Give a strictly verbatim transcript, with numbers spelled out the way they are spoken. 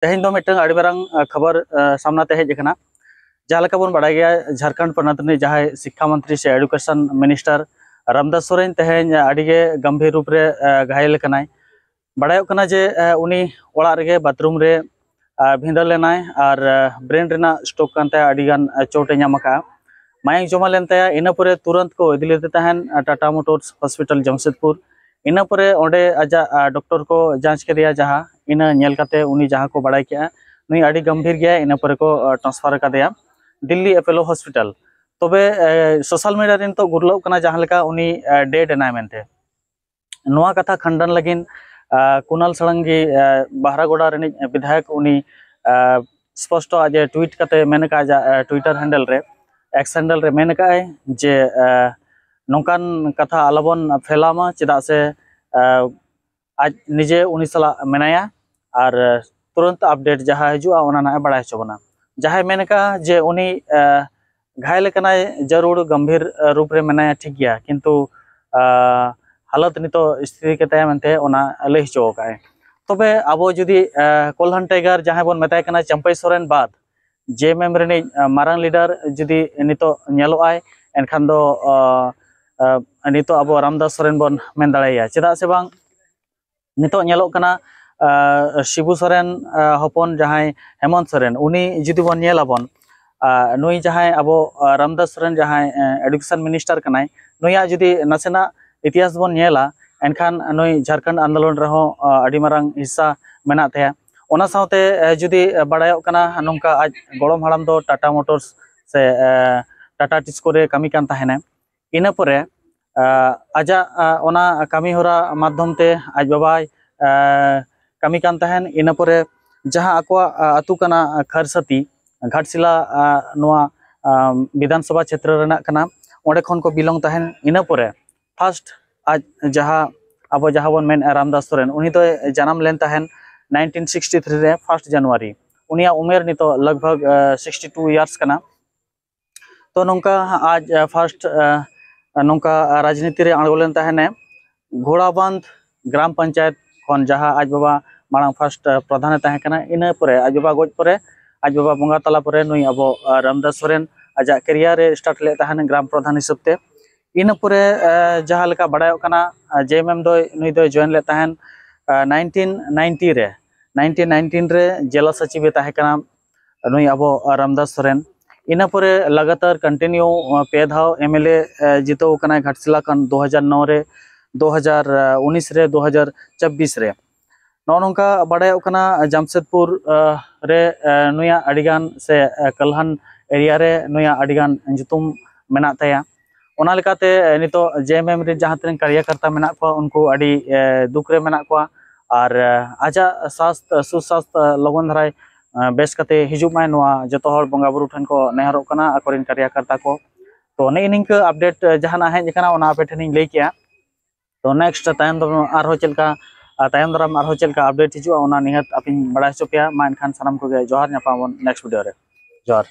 ᱛᱮᱦᱮᱧ ᱫᱚ ᱢᱤᱫᱴᱟᱝ ᱟᱹᱰᱤ ᱢᱟᱨᱟᱝ ᱠᱷᱚᱵᱚᱨ ᱥᱟᱢᱱᱟ ᱛᱮ ᱦᱮᱡ ᱟᱠᱟᱱᱟ᱾ ᱡᱟᱦᱟᱸ ᱞᱮᱠᱟ ᱵᱚᱱ ᱵᱟᱲᱟᱭ ᱜᱮᱭᱟ, ᱡᱷᱟᱲᱠᱷᱚᱸᱰ ᱯᱚᱱᱚᱛ ᱨᱤᱱᱤᱡ ᱡᱟᱦᱟᱸᱭ ᱥᱤᱠᱠᱷᱟ ᱢᱚᱱᱛᱨᱤ ᱥᱮ ᱮᱰᱩᱠᱮᱥᱚᱱ ᱢᱤᱱᱤᱥᱴᱟᱨ ᱨᱟᱢᱫᱟᱥ ᱥᱚᱨᱮᱱ ᱛᱮᱦᱮᱧ ᱟᱹᱰᱤ ᱜᱮ ᱜᱟᱢᱵᱷᱤᱨ ᱨᱩᱯ ᱨᱮ ᱜᱷᱟᱭᱮᱞ ᱟᱠᱟᱱᱟᱭ᱾ ᱵᱟᱲᱟᱭᱚᱜ ᱠᱟᱱᱟ ᱡᱮ ᱩᱱᱤ ᱚᱲᱟᱜ ᱨᱮᱜᱮ ᱵᱟᱛᱷᱨᱩᱢ ᱨᱮ ᱵᱷᱤᱸᱫᱟᱹᱲ ᱞᱮᱱᱟᱭ ᱟᱨ ᱵᱨᱮᱱ ᱨᱮᱱᱟᱜ ᱥᱴᱨᱳᱠ ᱠᱟᱱ ᱛᱟᱭᱟ, ᱟᱹᱰᱤ ᱜᱟᱱ ᱪᱳᱴ ᱮ ᱧᱟᱢ ᱟᱠᱟᱫᱼᱟ᱾ ᱢᱟᱭᱟᱝ ᱡᱚᱢᱟ ᱞᱮᱱ ᱛᱟᱭᱟ᱾ ᱤᱱᱟᱹ ᱯᱚᱨᱮ ᱛᱩᱨᱟᱹᱱᱛ ᱠᱚ ᱤᱫᱤ ᱞᱮᱫᱮ ᱛᱟᱦᱮᱸᱱ ᱴᱟᱴᱟ ᱢᱳᱴᱚᱨᱥ ᱦᱚᱥᱯᱤᱴᱟᱞ ᱡᱟᱢᱥᱮᱫᱽᱯᱩᱨ᱾ ᱤᱱᱟᱹ ᱯᱚᱨᱮ ᱚᱸᱰᱮ ᱟᱡᱟᱜ ᱰᱚᱠᱴᱚᱨ ᱠᱚ ᱡᱟᱸᱪ ᱠᱮᱫᱮᱭᱟ, ᱡᱟᱦᱟᱸ ᱤᱱᱟᱹ ᱧᱮᱞ ᱠᱟᱛᱮ ᱩᱱᱤ ᱡᱟᱦᱟᱸ ᱠᱚ ᱵᱟᱲᱟᱭ ᱠᱮᱜᱼᱟ, ᱱᱩᱭ ᱟᱹᱰᱤ ᱜᱟᱢᱵᱷᱤᱨ ᱜᱮᱭᱟᱭ᱾ ᱤᱱᱟᱹ ᱯᱚᱨᱮ ᱠᱚ ᱴᱨᱟᱱᱥᱯᱷᱟᱨ ᱟᱠᱟᱫᱮᱭᱟ ᱫᱤᱞᱞᱤ ᱮᱯᱳᱞᱳ ᱦᱚᱥᱯᱤᱴᱟᱞ᱾ ᱛᱚᱵᱮ ᱥᱳᱥᱟᱞ ᱢᱤᱰᱤᱭᱟ ᱨᱮ ᱱᱤᱛᱚᱜ ᱜᱩᱨᱞᱟᱹᱜ ᱠᱟᱱᱟ ᱡᱟᱦᱟᱸ ᱞᱮᱠᱟ ᱩᱱᱤ ᱰᱮᱰ ᱮᱱᱟᱭ ᱢᱮᱱᱛᱮ᱾ ᱱᱚᱣᱟ ᱠᱟᱛᱷᱟ ᱠᱷᱟᱱᱰᱟᱱ ᱞᱟᱹᱜᱤᱫ ᱠᱩᱱᱟᱞ ᱥᱟᱲᱟᱝᱜᱤ, ᱵᱟᱦᱨᱟᱜᱚᱲᱟ ᱨᱤᱱᱤᱡ ᱵᱤᱫᱷᱟᱭᱚᱠ, ᱩᱱᱤ ᱥᱯᱚᱥᱴᱚ ᱟᱡ ᱮ ᱴᱩᱭᱤᱴ ᱠᱟᱛᱮ ᱢᱮᱱ ᱟᱠᱟᱫᱼᱟ, ᱟᱡᱟᱜ ᱴᱩᱭᱤᱴᱟᱨ ᱦᱮᱱᱰᱮᱞ ᱨᱮ, ᱮᱠᱥ ᱦᱮᱱᱰᱮᱞ ᱨᱮ ᱢᱮᱱ ᱟᱠᱟᱫᱼᱟᱭ ᱡᱮ ᱱᱚᱝᱠᱟᱱ ᱠᱟᱛᱷᱟ ᱟᱞᱚᱵᱚᱱ ᱯᱷᱮᱞᱟᱣ ᱢᱟ, ᱪᱮᱫᱟᱜ ᱥᱮ ᱟᱡ ᱱᱤᱡᱮ ᱩᱱᱤ ᱥᱟᱞᱟᱜ ᱢᱮᱱᱟᱭᱟ ᱟᱨ ᱛᱩᱨᱟᱹᱱᱛ ᱟᱯᱰᱮᱴ ᱡᱟᱦᱟᱸ ᱦᱤᱡᱩᱜᱼᱟ, ᱚᱱᱟ ᱱᱟᱦᱟᱜ ᱮ ᱵᱟᱲᱟᱭ ᱦᱚᱪᱚ ᱵᱚᱱᱟ᱾ ᱡᱟᱦᱟᱸᱭ ᱢᱮᱱ ᱟᱠᱟᱫᱼᱟ ᱡᱮ ᱩᱱᱤ ᱜᱷᱟᱭᱮᱞ ᱟᱠᱟᱱᱟᱭ, ᱡᱟᱹᱨᱩᱲ ᱜᱟᱢᱵᱷᱤᱨ ᱨᱩᱯ ᱨᱮ ᱢᱮᱱᱟᱭᱟ, ᱴᱷᱤᱠ ᱜᱮᱭᱟ, ᱠᱤᱱᱛᱩ ᱦᱟᱞᱚᱛ ᱱᱤᱛᱚᱜ ᱥᱛᱷᱤᱛᱤ ᱠᱟᱛᱟᱭᱟ ᱢᱮᱱᱛᱮ ᱚᱱᱟ ᱞᱟᱹᱭ ᱦᱚᱪᱚ ᱟᱠᱟᱫᱼᱟᱭ᱾ ᱛᱚᱵᱮ ᱟᱵᱚ ᱡᱩᱫᱤ ᱠᱚᱞᱦᱟᱱ ᱴᱟᱭᱜᱟᱨ ᱡᱟᱦᱟᱸᱭ ᱵᱚᱱ ᱢᱮᱛᱟᱭ ᱠᱟᱱᱟ ᱪᱟᱢᱯᱟᱹᱭ ᱥᱚᱨᱮᱱ ᱵᱟᱫ, ᱡᱮ ᱮᱢ ᱮᱢ ᱨᱤᱱᱤᱡ ᱢᱟᱨᱟᱝ ᱞᱤᱰᱟᱨ ᱡᱩᱫᱤ ᱱᱤᱛᱚᱜ ᱧᱮᱞᱚᱜ ᱟᱭ, ᱮᱱᱠᱷᱟᱱ ᱫᱚ ᱱᱤᱛᱚᱜ ᱟᱵᱚ ᱨᱟᱢᱫᱟᱥ ᱥᱚᱨᱮᱱ ᱵᱚᱱ ᱢᱮᱱ ᱫᱟᱲᱮᱭᱟᱭᱟ᱾ ᱪᱮᱫᱟᱜ ᱥᱮ ᱵᱟᱝ, ᱱᱤᱛᱚᱜ ᱧᱮᱞᱚᱜ ᱠᱟᱱᱟ ᱥᱤᱵᱩ ᱥᱚᱨᱮᱱ ᱦᱚᱯᱚᱱ ᱡᱟᱦᱟᱸᱭ ᱦᱮᱢᱚᱱᱛ ᱥᱚᱨᱮᱱ, ᱩᱱᱤ ᱡᱩᱫᱤ ᱵᱚᱱ ᱧᱮᱞ ᱟᱵᱚᱱ, ᱱᱩᱭ ᱡᱟᱦᱟᱸᱭ ᱟᱵᱚ ᱨᱟᱢᱫᱟᱥ ᱥᱚᱨᱮᱱ ᱡᱟᱦᱟᱸᱭ ᱮᱰᱩᱠᱮᱥᱚᱱ ᱢᱤᱱᱤᱥᱴᱟᱨ ᱠᱟᱱᱟᱭ, ᱱᱩᱭᱟᱜ ᱡᱩᱫᱤ ᱱᱟᱥᱮᱱᱟᱜ ᱤᱛᱤᱦᱟᱥ ᱵᱚᱱ ᱧᱮᱞᱟ, ᱮᱱᱠᱷᱟᱱ ᱱᱩᱭ ᱡᱷᱟᱲᱠᱷᱚᱸᱰ ᱟᱱᱫᱳᱞᱚᱱ ᱨᱮᱦᱚᱸ ᱟᱹᱰᱤ ᱢᱟᱨᱟᱝ ᱦᱤᱥᱥᱟ ᱢᱮᱱᱟᱜ ᱛᱟᱭᱟ᱾ ᱚᱱᱟ ᱥᱟᱶᱛᱮ ᱡᱩᱫᱤ ᱵᱟᱲᱟᱭᱚᱜ ᱠᱟᱱᱟ, ᱱᱚᱝᱠᱟ ᱟᱡ ᱜᱚᱲᱚᱢ ᱦᱟᱲᱟᱢ ᱫᱚ ᱴᱟᱴᱟ ᱢᱳᱴᱚᱨᱥ ᱥᱮ ᱴᱟᱴᱟ ᱴᱤᱥᱠᱳ ᱨᱮ ᱠᱟᱹᱢᱤ ᱠᱟᱱ ᱛᱟᱦᱮᱱᱟᱭ᱾ ᱤᱱᱟᱹ ᱯᱚᱨᱮ ᱟᱡᱟᱜ ᱚᱱᱟ ᱠᱟᱹᱢᱤ ᱦᱚᱨᱟ ᱢᱟᱫᱽᱫᱷᱚᱢ ᱛᱮ ᱟᱡ ᱵᱟᱵᱟᱭ ᱠᱟᱹᱢᱤ ᱠᱟᱱ ᱛᱟᱦᱮᱱ᱾ ᱤᱱᱟᱹ ᱯᱚᱨᱮ ᱡᱟᱦᱟᱸ ᱟᱠᱚᱣᱟᱜ ᱟᱹᱛᱩ ᱠᱟᱱᱟ ᱠᱷᱟᱨᱥᱟᱛᱤ, ᱜᱷᱟᱴᱥᱤᱞᱟ, ᱱᱚᱣᱟ ᱵᱤᱫᱷᱟᱱ ᱥᱚᱵᱷᱟ ᱪᱷᱮᱛᱨᱚ ᱨᱮᱱᱟᱜ ᱠᱟᱱᱟ, ᱚᱸᱰᱮ ᱠᱷᱚᱱ ᱠᱚ ᱵᱤᱞᱚᱝ ᱛᱟᱦᱮᱱ᱾ ᱤᱱᱟᱹ ᱯᱚᱨᱮ ᱯᱷᱟᱥᱴ ᱟᱡ ᱡᱟᱦᱟᱸ ᱟᱵᱚ ᱡᱟᱦᱟᱸ ᱵᱚᱱ ᱢᱮᱱᱮᱫᱼᱟ ᱨᱟᱢᱫᱟᱥ ᱥᱚᱨᱮᱱ, ᱩᱱᱤ ᱫᱚᱭ ᱡᱟᱱᱟᱢ ᱞᱮᱱ ᱛᱟᱦᱮᱱ ᱱᱟᱭᱤᱱᱴᱤᱱ ᱥᱤᱠᱥᱴᱤ ᱛᱷᱨᱤ ᱨᱮ ᱯᱷᱟᱥᱴ ᱡᱟᱱᱩᱣᱟᱨᱤ᱾ ᱩᱱᱤᱭᱟᱜ ᱩᱢᱮᱨ ᱱᱤᱛᱚᱜ ᱞᱟᱜᱽ ᱵᱷᱟᱜᱽ ᱥᱤᱠᱥᱴᱤ ᱴᱩ ᱤᱭᱟᱨᱥ ᱠᱟᱱᱟ᱾ ᱛᱚ ᱱᱚᱝᱠᱟ ᱟᱡ ᱯᱷᱟᱥᱴ ᱱᱚᱝᱠᱟ ᱨᱟᱡᱽᱱᱤᱛᱤ ᱨᱮ ᱟᱬᱜᱚ ᱞᱮᱱ ᱛᱟᱦᱮᱱᱮ ᱜᱷᱳᱲᱟᱵᱟᱸᱫᱷ ᱜᱨᱟᱢ ᱯᱚᱧᱪᱟᱭᱮᱛ ᱠᱷᱚᱱ, ᱡᱟᱦᱟᱸ ᱟᱡ ᱵᱟᱵᱟ ᱢᱟᱲᱟᱝ ᱯᱷᱟᱥᱴ ᱯᱨᱚᱫᱷᱟᱱᱮ ᱛᱟᱦᱮᱸ ᱠᱟᱱᱟ᱾ ᱤᱱᱟᱹ ᱯᱚᱨᱮ ᱟᱡ ᱵᱟᱵᱟ ᱜᱚᱡ ᱯᱚᱨᱮ, ᱟᱡ ᱵᱟᱵᱟ ᱵᱚᱸᱜᱟ ᱛᱟᱞᱟ ᱯᱚᱨᱮ ᱱᱩᱭ ᱟᱵᱚ ᱨᱟᱢᱫᱟᱥ ᱥᱚᱨᱮᱱ ᱟᱡᱟᱜ ᱠᱮᱨᱤᱭᱟᱨ ᱮ ᱥᱴᱟᱨᱴ ᱞᱮᱫ ᱛᱟᱦᱮᱱ ᱜᱨᱟᱢ ᱯᱨᱚᱫᱷᱟᱱ ᱦᱤᱥᱟᱹᱵ ᱛᱮ᱾ ᱤᱱᱟᱹ ᱯᱚᱨᱮ ᱡᱟᱦᱟᱸ ᱞᱮᱠᱟ ᱵᱟᱲᱟᱭᱚᱜ ᱠᱟᱱᱟ, ᱡᱮ ᱮᱢ ᱮᱢ ᱫᱚᱭ ᱱᱩᱭ ᱫᱚᱭ ᱡᱚᱭᱮᱱ ᱞᱮᱫ ᱛᱟᱦᱮᱱ ᱱᱟᱭᱤᱱᱴᱤᱱ ᱱᱟᱭᱤᱱᱴᱤ ᱨᱮ᱾ ᱱᱟᱭᱤᱱᱴᱤᱱ ᱱᱟᱭᱤᱱᱴᱤᱱ ᱨᱮ ᱡᱮᱞᱟ ᱥᱚᱪᱤᱵᱮ ᱛᱟᱦᱮᱸ ᱠᱟᱱᱟ ᱱᱩᱭ ᱟᱵᱚ ᱨᱟᱢᱫᱟᱥ ᱥᱚᱨᱮᱱ᱾ ᱤᱱᱟᱹ ᱯᱚᱨᱮ ᱞᱟᱜᱟᱛᱟᱨ ᱠᱚᱱᱴᱤᱱᱤᱭᱩ ᱯᱮ ᱫᱷᱟᱣ ᱮᱢ ᱮᱞ ᱮ ᱡᱤᱛᱟᱹᱣ ᱠᱟᱱᱟᱭ ᱜᱷᱟᱴᱥᱤᱞᱟ ᱠᱷᱚᱱ ᱫᱩ ᱦᱟᱡᱟᱨ ᱱᱚ ᱨᱮ, ᱫᱩ ᱦᱟᱡᱟᱨ ᱩᱱᱤᱥ ᱨᱮ, ᱫᱩ ᱦᱟᱡᱟᱨ ᱪᱚᱵᱵᱤᱥ ᱨᱮ᱾ ᱱᱚᱜᱼᱚ ᱱᱚᱝᱠᱟ ᱵᱟᱲᱟᱭᱚᱜ ᱠᱟᱱᱟ ᱡᱟᱢᱥᱮᱫᱽᱯᱩᱨ ᱨᱮ ᱱᱩᱭᱟᱜ ᱟᱹᱰᱤᱜᱟᱱ ᱥᱮ ᱠᱟᱞᱦᱟᱱ ᱮᱨᱤᱭᱟ ᱨᱮ ᱱᱩᱭᱟᱜ ᱟᱹᱰᱤᱜᱟᱱ ᱧᱩᱛᱩᱢ ᱢᱮᱱᱟᱜ ᱛᱟᱭᱟ᱾ ᱚᱱᱟ ᱞᱮᱠᱟᱛᱮ ᱱᱤᱛᱚᱜ ᱡᱮ ᱮᱢ ᱮᱢ ᱨᱮ ᱡᱟᱦᱟᱸ ᱛᱤᱱᱟᱹᱜ ᱠᱟᱨᱭᱟᱠᱟᱨᱛᱟ ᱢᱮᱱᱟᱜ ᱠᱚᱣᱟ, ᱩᱱᱠᱩ ᱟᱹᱰᱤ ᱫᱩᱠ ᱨᱮ ᱢᱮᱱᱟᱜ ᱠᱚᱣᱟ᱾ ᱟᱨ ᱟᱡᱟᱜ ᱥᱟᱥᱛᱷ ᱥᱩᱥᱟᱥᱛᱷ ᱞᱚᱜᱚᱱ ᱫᱷᱟᱨᱟᱭ ᱵᱮᱥ ᱠᱟᱛᱮ ᱦᱤᱡᱩᱜ ᱢᱟᱭ, ᱱᱚᱣᱟ ᱡᱚᱛᱚ ᱦᱚᱲ ᱵᱚᱸᱜᱟ ᱵᱩᱨᱩ ᱴᱷᱮᱱ ᱠᱚ ᱱᱮᱦᱚᱨᱚᱜ ᱠᱟᱱᱟ, ᱟᱠᱚᱨᱮᱱ ᱠᱟᱨᱭᱟᱠᱟᱨᱛᱟ ᱠᱚ᱾ ᱛᱚ ᱱᱮᱜᱼᱮ ᱱᱤᱝᱠᱟᱹ ᱟᱯᱰᱮᱴ ᱡᱟᱦᱟᱱᱟᱜ ᱦᱮᱡ ᱟᱠᱟᱱᱟ, ᱚᱱᱟ ᱟᱯᱮ ᱴᱷᱮᱱᱤᱧ ᱞᱟᱹᱭ ᱠᱮᱜᱼᱟ᱾ ᱛᱚ ᱱᱮᱠᱥᱴ ᱛᱟᱭᱚᱢ ᱫᱟᱨᱟᱢ ᱟᱨᱦᱚᱸ ᱪᱮᱫ ᱞᱮᱠᱟ, ᱟᱨ ᱛᱟᱭᱚᱢ ᱫᱟᱨᱟᱢ ᱟᱨᱦᱚᱸ ᱪᱮᱫ ᱞᱮᱠᱟ ᱟᱯᱰᱮᱴ ᱦᱤᱡᱩᱜᱼᱟ, ᱚᱱᱟ ᱱᱤᱦᱟᱹᱛ ᱟᱯᱮᱧ ᱵᱟᱲᱟᱭ ᱦᱚᱪᱚ ᱯᱮᱭᱟ᱾ ᱢᱟ ᱮᱱᱠᱷᱟᱱ ᱥᱟᱱᱟᱢ ᱠᱚᱜᱮ ᱡᱚᱦᱟᱨ, ᱧᱟᱯᱟᱢ ᱟᱵᱚᱱ ᱱᱮᱠᱥᱴ ᱵᱷᱤᱰᱤᱭᱳ ᱨᱮ᱾ ᱡᱚᱦᱟᱨ᱾